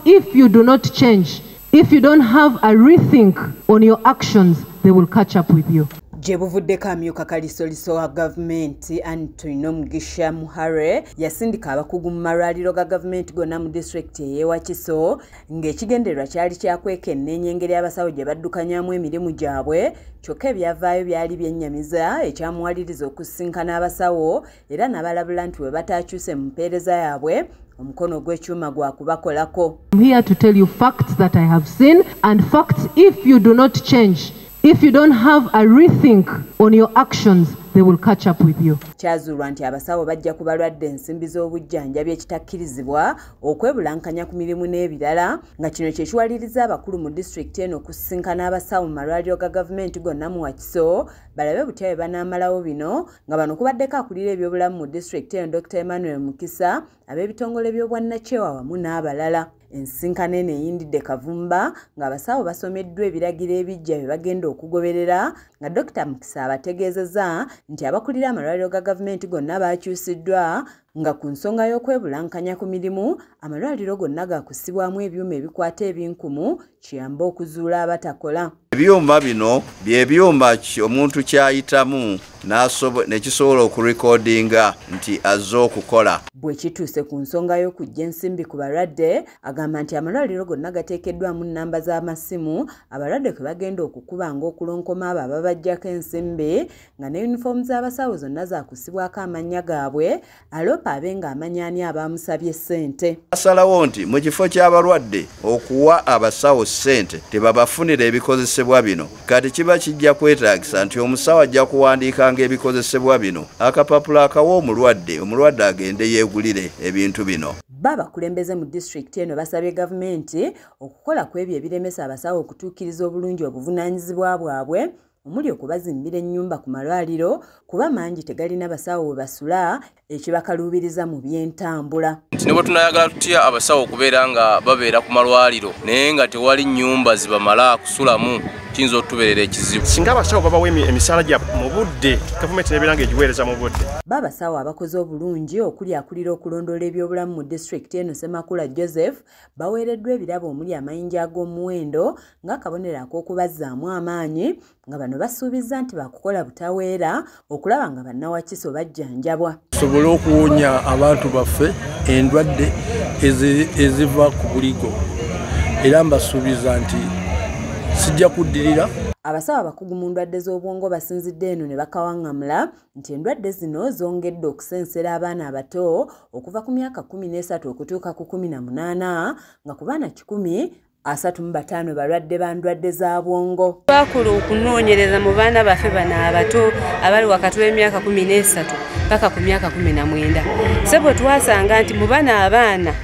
if you do not change, if you don't have a rethink on your actions, they will catch up with you. Gye buvuddeko amyuka kalisoliso wa gavumenti Anthony Nomugisha Muhare yasindika abakugu mu malwaliro ga gavumenti gonna mu disitulikiti ey'e Wakiso ng'ekigendererwa kyali kya kwekenneenya engeri abasawo gye baddukanyamu emirimu gyabwe, kyokka ebyavaayo byali byennyamiza ekyamuwaliriza okusisinkana abasawo era n'abalabula nti bwe bataakyuse mu mpeereza yaabwe omukono gw'ekyuma gwakubakolako. I'm here to tell you facts that I have seen and facts if you do not change, if you don't have a rethink on your actions, they will catch up with you. Kyazuulwa nti abasawo bajja ku balwadde ensimbi z'obujjanjabi ekitakkirizibwa, okwebulankanya ku mirimu n'ebirala, nga kino kye kiwaliriza abakulu mu disitulikiti eno okusisinkana abasawo mu malwaliro ga gavumenti gonna mu Wakiso balabe butya bwe banaamalawo bino, nga bano kubaddeko akulira ebyobulamu mu disitulikiti eno Dr. Emmanuel Mukisa, ab'ebitongole by'obwannakyewa wamu n'abalala. Ensisinkano eno eyindidde Kavumba ng'abasawo basomeddwa ebiragiro ebiggya bye bagenda okugoberera, nga Dr. Mukisa abategeezezza nti abakulira amalwaliro ga gavumenti gonna baakyusiddwa, nga ku nsonga y'okwebulankanya ku mirimu amalwaliro gonna gaakussibwamu ebyuma ebikwata ebinkumu kiyambe okuzuula abatakola. Ebyuma bino bye byuma omuntu kyayitamu ne kisobola okurekodinga nti azze okukola. Bwe kituuse ku nsonga y'okuggya ensimbi ku balwadde, agamba nti amalwaliro gonna gateekeddwamu nnamba z'amasimu abalwadde kwe bagenda okukubanga okulonkoma abo ababaggyako ensimbi, nga ne yunifoomu z'abasawo zonna zaakussibwako amannya gaabwe, aloopa abe ng'amanya ani abaamusabye ssente. Asalawo nti mu kifo ky'abalwadde okuwa abasawo ssente tebabafunira ebikozesebwa bino, kati kiba kijja kwetaagisa nti omusawo ajja kuwandiikanga ebikozesebwa bino akapapula akawa omulwadde, omulwadde agende yeegulire ebintu bino. Bo abakulembeze mu disitulikiti eno basabye gavumenti okukola ku ebyo ebiremesa abasawo okutuukiriza obulungi obuvunaanyizibwa bwabwe, omuli okubazimbira ennyumba ku malwaliro kuba mangi tegalina basawo we basula, ekibakaluubiriza mu by'entambula. Nti ne bwe tunayagala tutya abasawo okubeera nga babeera ku malwaliro naye nga tewali nnyumba zibamala kusulamu, kiyinza okutubeerera ekizibu. Singa abasawo babawa emisaala gyabwe mu budde, gavumenti nebeera nga egiweereza mu budde. Bo abasawo abakoze obulungi okuli akulira okulondoola ebyobulamu mu disitulikiti eno Ssemakula Joseph baweereddwa ebirabo omuli amayinja ag'omuwendo ng'akabonero ak'okubazzaamu amaanyi, nga bano basuubizza nti baakukola butaweera okulaba nga bannawakiso bajjanjabwa. Tusobole okuwonya abantu baffe endwadde eziva ku buligo, era mbasuubiza nti sijja kuddirira. Abasawo abakugu mu ndwadde z'obwongo basinzidde eno ne bakawaŋŋamula nti endwadde zino zongedde okusensera abaana abato okuva ku myaka 13 okutuuka ku 18, nga ku baana 135 balwadde ba ndwadde za bwongo. Twakola okunoonyereza mu baana baffe bano abato abali wakati w'emyaka 13 paka ku myaka 19. Ssebo twasanga nti mu bano abaana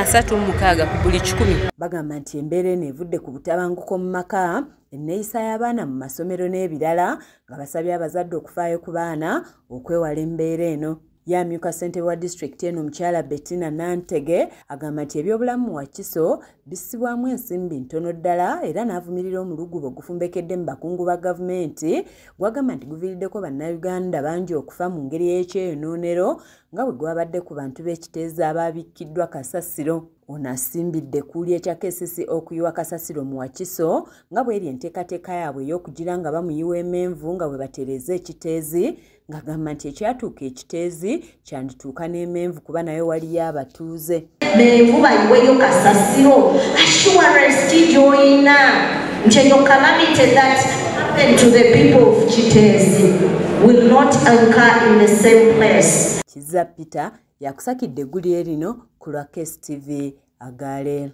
36 ku buli 100. Bagamba nti embeera eno evudde ku butabanguko mu maka, enneeyisa y'abaana mu masomero n'ebirala, nga basabye abazadde okufaayo ku baana okwewala embeera eno. Yamyuka ssentebe wa disitulikiti eno omukyala Bettina Nantege agamba nti ebyobulamu mu Wakiso bissibwamu ensimbi ntono ddala, era n'avumirira omulugubo ogufumbekedde mu bakungu ba gavumenti gwagamba nti guviiriddeko bannayuganda bangi okufa mu ngeri y'ekyeyonoonero nga bwe gwabadde ku bantu b'ekiteezi abaabikkiddwa kasasiro. Ono asimbidde ekkuuli ekya KCC okuyiwa kasasiro mu Wakiso nga bw'eri enteekateeka yaabwe ey'okugira nga bamuyiwa emenvu nga bwe batereeza ekiteezi, ng'agamba nti ekyatuuka ekiteezi kyandituuka n'emenvu kuba nayo waliyo abatuuze. Menvu bayiweyo kasasiro, assurance ki gy'olina nti eyo calamity that happened to the people of Kiteezi will not occur in the same place. Kizza Peter yakusakidde eggulire lino ku lwa KSTV agaleero.